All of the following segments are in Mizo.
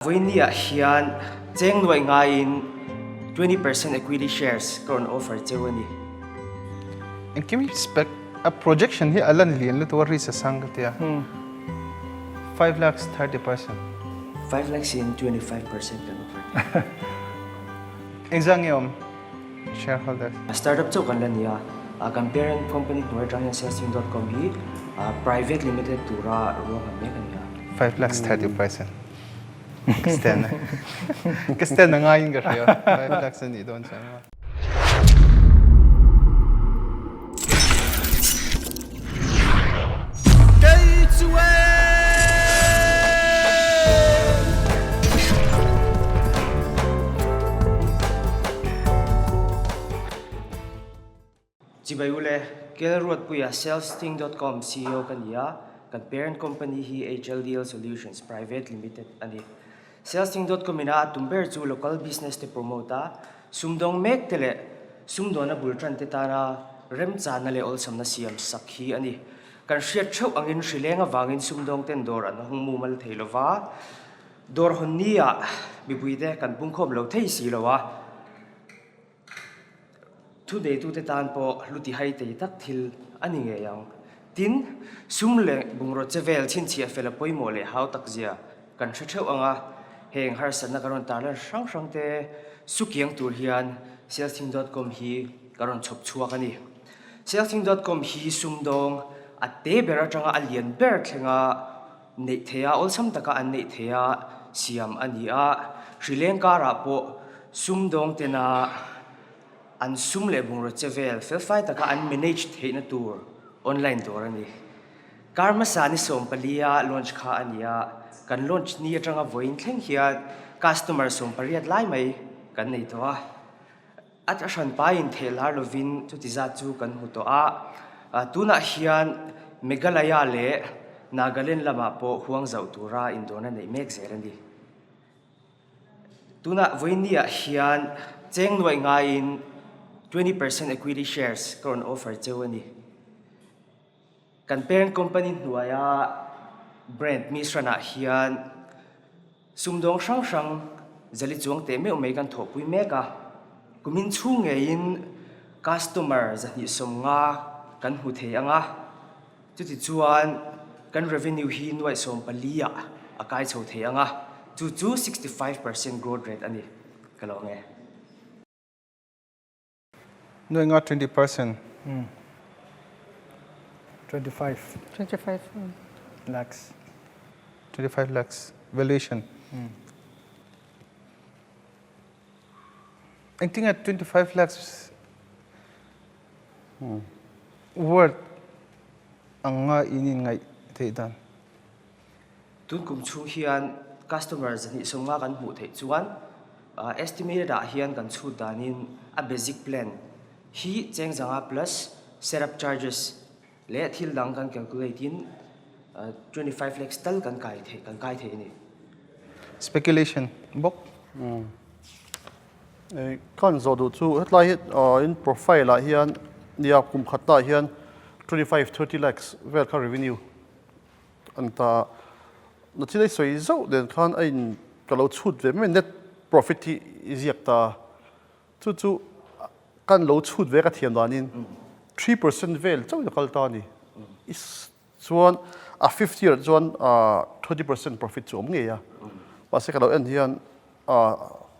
Vawinia hian cheng nuaih ngaiin 20% equity shares ka rawn offer cheu a ni. Engkim hi spec a projection hi a lan lian lutuk a risk a sang ka tia. 5 lakhs 30%. 5 lakhs in 25% kan offer thei. Engzah nge awm shareholders? Startup chauh kan la ni a, kan parent company hnuai atang hian salesthing.com hi private limited tura ruahman mek a ni a. 5 lakhs 30%. Ka stand a. Ka stand a ngaiin ka hria. 5 lakhs a nih dawn chuan. Kei chu e! Chibai ule, Kel Ruatpuia Salesthing.com CEO ka ni a, kan parent company hi HLDL Solutions Private Limited a ni. Salesthing.com ina a tum ber chu local business te promote a, sumdawng mek te leh sumdawna bul tan te tana remchana leh awlsamna siam sak hi a ni. Kan hriat theuh angin hrileng avangin sumdawng ten dawr an hawng mumal thei lova, dawr hawn ni ah mipui te kan pungkhawm lo thei si lo a. Thuneitute tan pawh hlutihai tei tak thil a ni ngei ang. Tin, sum leh bungraw che vel chhinchhiah fel a pawimawh leh hau tak zia kan hre theuh ang a, heng harsatna ka rawn tarlan hrang hrang te sukiang tur hian Selthing dot com hi ka rawn chhawp chhuak a ni. Selthing dot com hi sumdawng a te ber atanga a lian ber thlenga neih theih a, awlsam taka an neih theih a siam a ni a. Hrileng karah pawh sumdawng tena an sum leh bungraw che vel felfai taka an manage theihna tur online dawr a ni. Kar hmasa ni 14 a launch kha a ni a, kan launch ni atanga vawiin thleng hian customer 18 lai mai kan nei tawh a. A hran paiin theh lar lovin chuti zat chu kan hmu tawh a, tunah hian Meghalaya leh Nagaland lamah pawh huang zauh tura indawrna neih mek zel a ni. Tunah vawinia hian cheng nuaih ngaiin 20% equity shares ka rawn offer cheu a ni. Kan parent company hnuaia brand Misran-ah hian Sumdawng hrang hrang zali chuang teh meuh mai kan thawhpui mek a, kumin chhung ngeiin customer 250 kan hmu thei ang a, chuti chuan kan revenue hi nuaih 14 ah a kai chho thei ang a, chu chu 65% growth rate a ni, ka lo ang e. Nuaih nga 20%. 25. 25. Lakhs. 25 lakhs valuation. Engtinge 25 lakhs worth anga in inngaih theih dan? Tun kum chhung hian customer 250 kan hmuh theih chuan estimated ah hian kan chhut danin a basic plan hi cheng 500 plus setup charges leh thil dang kan calculate in 25 lakhs tal kan kai thei kan kai thei a ni. Speculation bawk. Khan zawh duh chu hetlai hi in profile ah hian nia kum khatna ah hian 25 30 lakhs vel kha revenue An ta na thil ei sawi zauh nen khan a in ka lo chhut ve mai net profit hi i ziak ta chu chu kan lo chhut ve ka thiam danin 3% vel chauh in a kal ta a ni i chuan a fifth year chuan 20% profit chu awm ngei a mahse ka lo en hian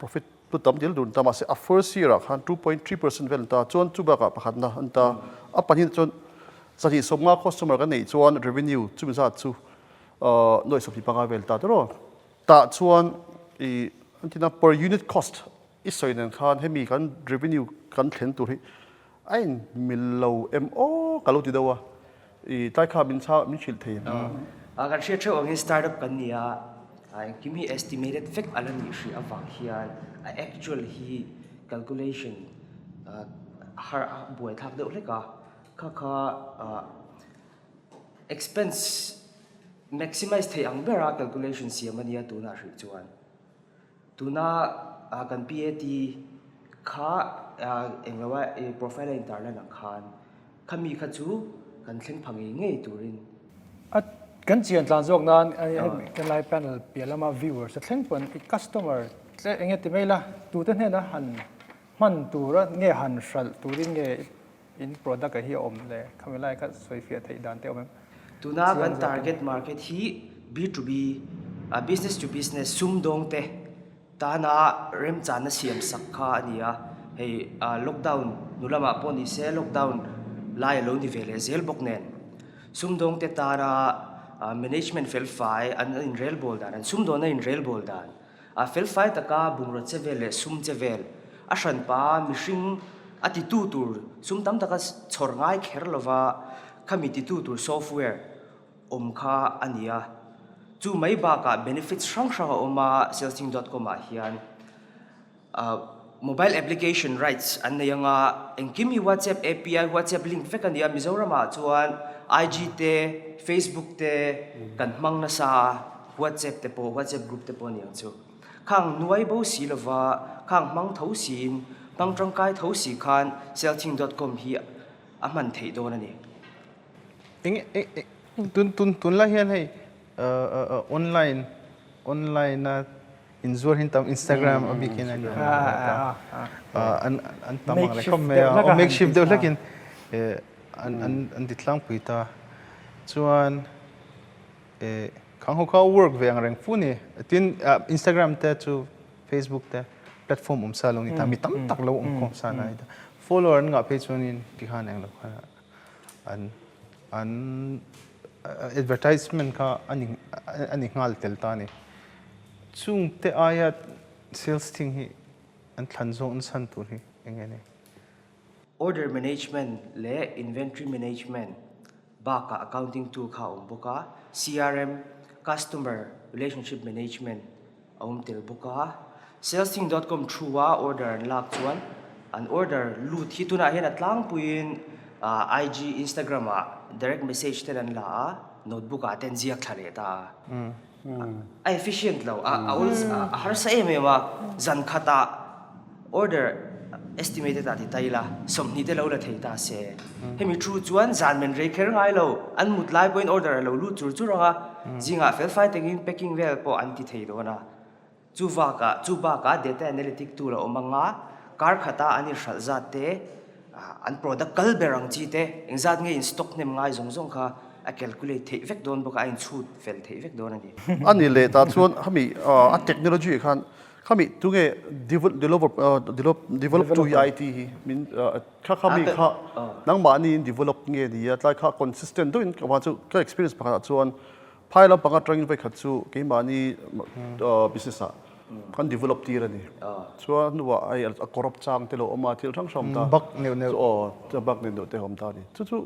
profit tu tam dil dun ta mahse a first year ah khan 2.3% vel an ta chuan chu bakah pakhatna an ta a pahnih chuan 250 customer kan neih chuan revenue chumi zat chu 25 vel ta tiraw tah chuan i an tina per unit cost i sawi nen khan hemi kan revenue kan thlen tur hi a in mil lo em aw ka lo ti deuh a i tlai kha min chha min hrilh thei em. Kan hriat theuh angin startup kan ni a, engkim hi estimated vek a la nih hrih avang hian a actual hi calculation har a buai thlak deuh hlek a, kha kha expense maximize theih ang bera calculation siam a nia tunah hrih chuan. Tuna kan PAT kha englo a profile a intar lan ang khan khami kha chu kan thleng pha ngei ngei turin. A Kan chian tlan zawk nan kan lai panel piah lama viewers a thleng pawn i customer tle enge ti mai la tute hnena han hman tura nge han hralh turin nge in product a hi a awm le khami lai kha sawi fiah theih dan te awm em? Tuna kan target market hi B to B, business to business, sumdawng te Tana remchanna siam sak kha a ni a, hei lockdown hnu lamah pawh ni se lockdown lai a lo ni ve leh zel bawk nen. Sumdawngte tana management felfai an inrelbawl dan, an sumdawnna inrelbawl dan a felfai taka bungraw che vel leh sum che vel a hranpa mihring a titu tur sum tam taka chhawr ngai kher lova khami titu tur software awm kha a ni a. Chu mai bakah benefits hrang hrang a awm a, Salesthing dot com ah hian mobile application rights an nei ang a, engkim hi WhatsApp API, WhatsApp link vek a ni a, Mizoramah chuan IG te, Facebook te kan hmang nasa a, WhatsApp te pawh, WhatsApp group te pawh a ni ang chu. Khang nuai bo si lova, khang hmang tho siin, hmang tangkai tho si khan Salesthing dot com hi a hman theih dawn a ni. Eng tun tun tunlai hian hei online online a inzuar hin tam Instagram a bikin an an an tam ang reng khawp mai a makeshift deuh hlekin an an an ti tlangpui ta chuan khang ho kha work ve ang reng fu ni tin Instagram te chu Facebook te platform awm sa lo ni ta mi tam tak lo awm khawm sa na follower an ngah phei chuanin tikhan eng lo khan an an advertisement kha a ni a ni nghal tel ta a ni. Chungte aia sales thing hi an thlan zawk nachhan tur hi eng nge ni? Order management leh inventory management bakah accounting tool kha a awm bawk a, CRM, customer relationship management, a awm tel bawk a. Salesthing dot com thu a order an lak chuan an order lut hi tunah hian a tlangpuiin IG, Instagram ah direct message ten an la a, notebook ah te an ziak thla leh ta a. A efficient lo, a a harsa em em a, zan khatah order estimated ah ti ta ila, 20 te lo la thei ta se. Hemi thu chuan zan men rei kher ngai lo, an mut lai pawhin order a lo lut chur chur ang a, zingah felfai takin packing vel pawh an ti thei dawn a. Chu bakah chu bakah data analytic tool a awm ang a, kar khata an inhralh zat te, an product kal ber ang chi te, engzat nge in stock hnem ngai zawng zawng kha a calculate theih vek dawn bawk a, a inchhut fel theih vek dawn a ni. A ni leh tah chuan hemi a technology khan Khami tunge develop develop tu hi IT hi min kha khami kha nangmahni in develop nge ni a tlai kha consistent deuhin ka chu ka experience pakhat ah chuan phai lampang atangin vawikhat chu keimahni business ah kan develop tir a ni chuan hnuah hei a corrupt chang te lo awm a thil hrang hrang awm ta bug neuh neuh aw bug neuh neuh te a awm ta a ni chu chu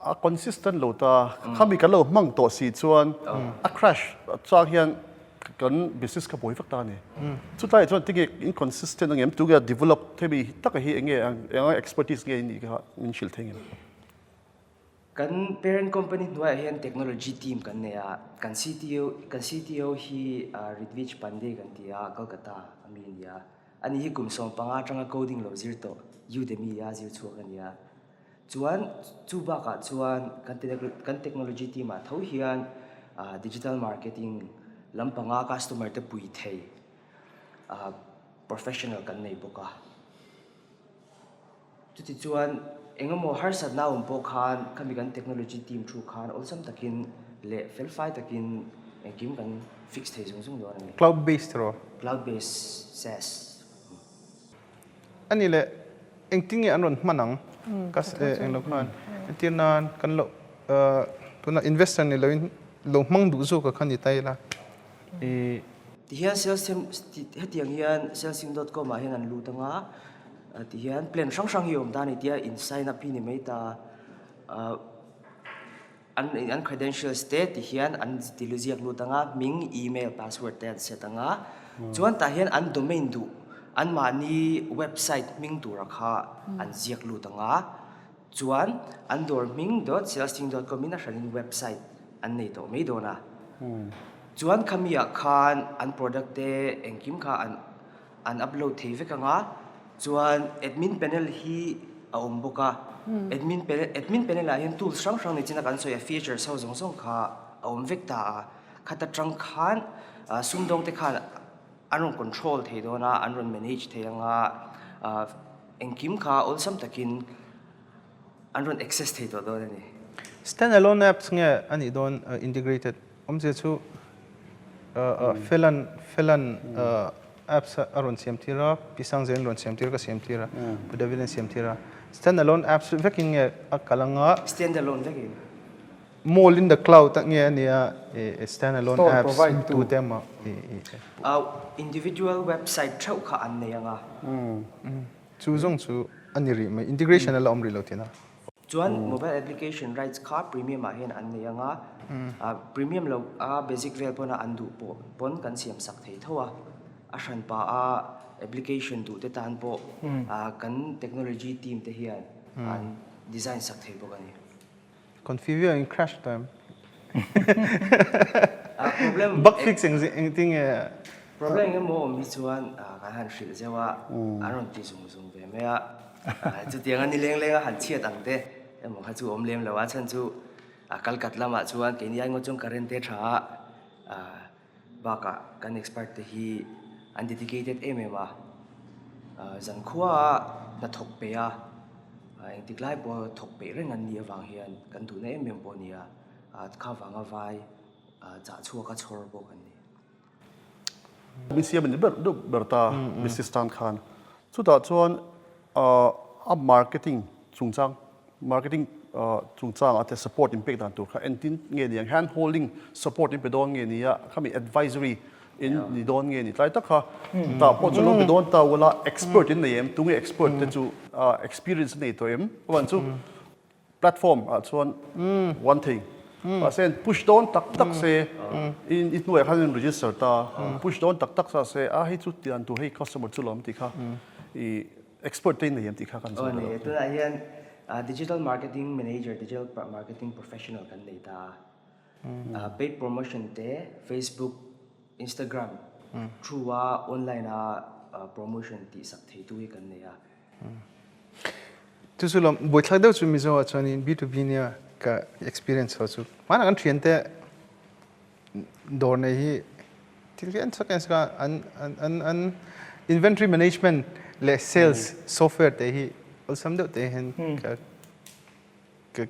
A consistent lo ta. Khami kan lo hmang tawh si chuan a crash chang hian kan business kha buai vek ta a ni. Chutlaiah chuan tinge inconsistent ang em, tunge develop thei mi taka hi enge eng anga expertise nge nih kha min hrilh thei ngem? Kan parent company hnuaiah hian technology team kan nei a, kan CTO kan CTO hi Ritwij Pandey kan ti a, Kolkata a mi a ni a. Ani hi kum 15 atanga coding lo zir tawh Udemy a zir chhuak a ni a. Chuan chu bakah chuan kan kan technology team ah tho hian digital marketing lampanga customer te pui thei professional kan nei bawk a. Chuti chuan engemaw harsatna awm pawh khan khami kan technology team thu khan awlsam takin leh felfai takin engkim kan fix thei zung zung dawn a ni. Cloud based rawh. Cloud based SaaS. A ni le, engtin nge an rawn hman ang? Ka eng lo khan entir nan kan lo tuna investor ni loin lo hmang duh zawk a kha ni ta ila i. Tihian sales team hetiang hian salesing dot com ah hian an lut anga tihian plan hrang hrang hi a awm ta a ni tia in sign up hi ni mai ta. An an credentials te ti hian an ti lu ziak lut anga, hming, email, password te an set anga, chuan tah hian an domain duh anmahni website hming tura kha an ziak lut anga, chuan an dawr hming dot salesthing dot com in a hranin website an nei tawh mai dawn a. Chuan khami ah khan an product te engkim kha an an upload thei vek anga, chuan admin panel hi. a awm bawk a. Admin panel admin panel ah hian tools hrang hrang nichina kan sawi a features ho zawng zawng kha a awm vek ta a. Khat atang khan sumdawng te khan an rawn control thei dawn a, an rawn manage thei ang a, engkim kha awlsam takin an rawn access thei tawh dawn a ni. Stand alone apps nge a nih dawn integrated awmzia chu Felan Felan apps a rawn siam tir a, Pi Sangzeli'n rawn siam tir a ka siam tir a, Pu David-a'n siam tir a. Stand alone apps vekin nge a kal ang a? Stand alone vekin. Mall in the cloud a nge a nia stand alone apps tu te emaw i. Individual website theuh kha an nei ang a. Chu zawng chu a ni rih mai, integration a la awm rih lo tihna. Chuan mobile application rights kha premium ah hian an nei ang a, premium lo a basic vel pawn a an duh pawh pawn kan siam sak thei tho a, a hranpa a application duh te tan pawh kan technology team te hian an design sak thei bawk a ni. Configure in crash time. A problem Bug fix eng engtin nge Problem eng emaw awm hi chuan kan han hrilh zeuh a, an rawn ti zung zung ve mai a. Chutiang a ni leng leng a han chhiat ang te emaw kha chu awm lem lo a, chhan chu a kal kat lamah chuan keini ai ngawt chuan current te tha a, bakah kan expert te hi an dedicated em em a, zankhua a hnathawk peih a, engtik lai pawh thawk peih reng an nih avang hian kan duhna em em pawh a ni a, kha vanga vai chah chhuak a chhawr bawk an ni. Min siam a ni ber deuh ber ta business tan khan. Chutah chuan a marketing chungchang marketing chungchangah te support in pek dan tur kha entin nge ni ang hand holding support in pe dawn nge ni a khami advisory in ni dawn nge ni tlai tak kha tah pawh chu lo pe dawn ta ula expert in nei em tunge expert te chu experience nei tawh em chuan chu platform ah chuan one thing mahse an push dawn tak tak se in i hnuaiah khan in register ta push dawn tak tak sa se a hei chu tian tur hei customer chu lawm tih kha i expert te in nei em tih kha kan zawt a. Tunah hian digital marketing manager digital marketing professional kan nei ta a paid promotion te facebook instagram through a online a promotion tih sak thei tu hi kan nei a. Chu chu lawm buaithlak deuh chu Mizo ah chuanin B2B nia ka experience ho chu hmanah kan thiante dawr nei hi thil hi an sak an sak a an an an inventory management leh sales software te hi awlsam deuh te hian ka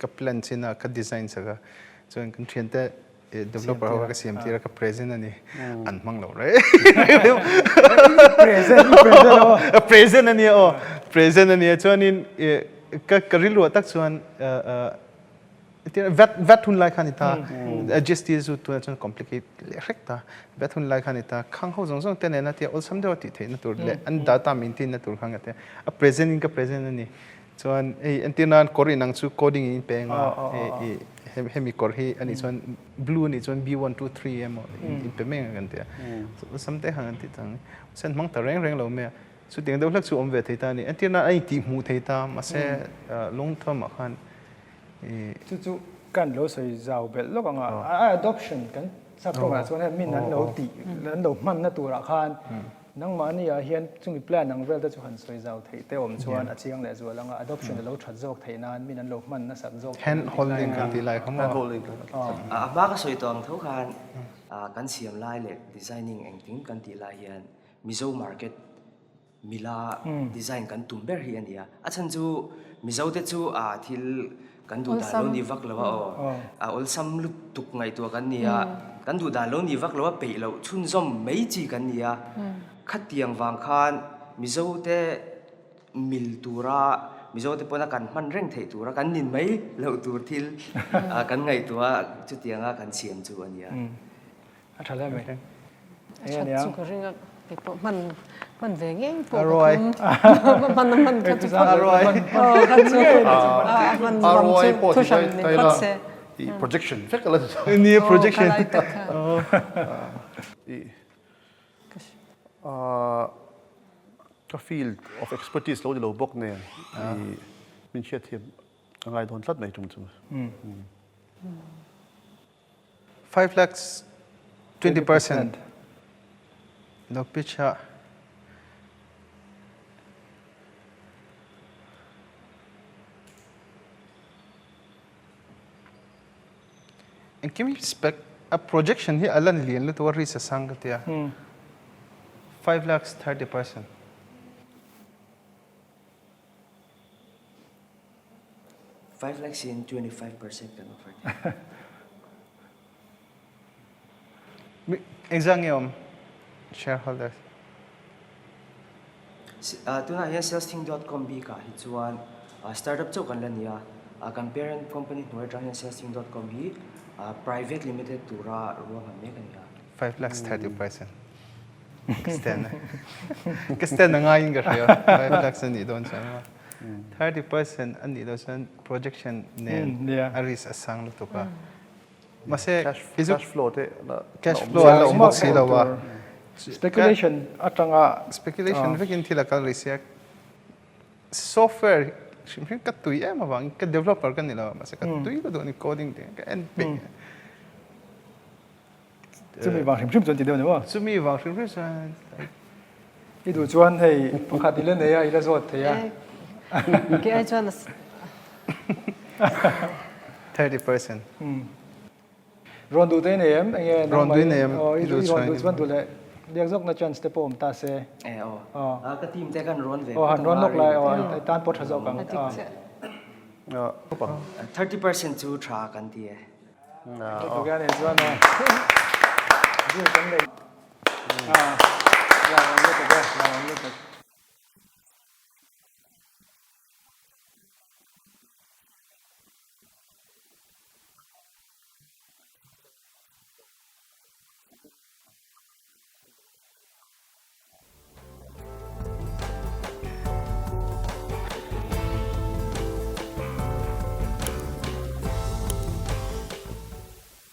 ka plan chin a ka design sak a chuan kan thiante developer ho ka siam tir a ka present ani an hmang lo re present present o present ani o present ani chuanin ka ka rilru tak chuan vet vet hun lai khan ita GST chu tuna chuan complicate leh hrek ta vet hun lai khan ita khang ho zawng zawng te nena tia awlsam deuh a tih theihna tur leh an data maintain na tur khan ka tia a present in ka present ani Chuan hei entir nan kawr inang chu coding in peng a, hei hemi kawr hi anih chuan blue anih chuan B123 emaw in pe mai ang kan ti a. Awlsam te khan kan ti chang ni. Sen hmang ta reng reng lo mai a. Chutiang deuh hlek chu awm ve thei ta a ni. Entir nan a intih hmuh thei ta mahse lungthawmah khan i. Chu chu kan lo sawi zau belh lawk ang a. A adoption kan chak kawngah chuan hei min an lo tih an lo hmanna turah khan Nangmahni ah hian chumi plan ang vel te chu han sawi zau theih te awm chuan a chiang leh zual ang a, adoption a lo that zawk theih nan min an lo hman nasat zawk theih nan tih lai kan ti lai kha maw? A hma ka sawi tawh ang tho khan kan siam lai leh designing engtin kan tih lai hian Mizo market mila design kan tum ber hi a ni a. A chhan chu Mizo te chu thil kan duh dan lo ni vak lo a aw. A awlsam lutuk ngaihtuah kan ni a, kan duh dan lo ni vak lo a peih loh chhunzawm mai chi kan ni a. Khatiang vang khan Mizo te mil tura Mizo te pawna kan hman reng theih tura kan nin mai loh tur thil kan ngaihtuah a chutianga kan siam chu a ni a. A tha hle mai. A that chu ka ring a, kei pawh hman hman ve ngei pawh ka tum. Hman a hman kha chu phawt. Aw kha chu a hman lam chu thu hran ni phawt se. I projection vek a la ni. Ni projection. Aw ka lai tak kha. Ka field of expertise lo ni lo bawk nen i min hriatthiam a ngai dawn tlat mai tum chu. 5 lakhs 20% lo pitch a. Engkim hi spec a projection hi a lan lian lutuk a risk a sang ka tia. 5 lakhs 30%. 5 lakhs in 25% kan offer thei. Engzah nge awm shareholders? Tunah hian salesthing dot com bikah hi chuan startup chauh kan la ni a, kan parent company hnuai atang hian salesthing dot com hi private limited tura ruahman mek a ni a. 5 lakhs 30%. Ka stand a. Ka stand a ngaiin ka hria. 5 lakhs a nih dawn chuan maw. 30% a nih dawn chuan projection nen a risk a sang lutuk a. Mahse cash flow te cash flow a la awm bawk si lo a. Speculation atanga speculation vekin thil a kal rih sia. Software hrim hrim ka tui em avangin ka developer ka ni lo a mahse ka tui lutuk a ni coding te ka en peih. Chumi vang hrim hrim chuan ti deuh ni maw? Chumi vang hrim hrim chuan I duh chuan hei pakhat i la nei a, i la zawt thei a. Kei ai chuan 30%. Rawn duh te i nei em? Enge Rawn duh i nei em? I duh chuan duh chuan duh leh biak zawkna chance te pawh awm ta se. E aw. Ka team te khan rawn ve. Aw han rawn lawk lai aw i tan pawh tha zawk ang. 30% chu tha kan ti e.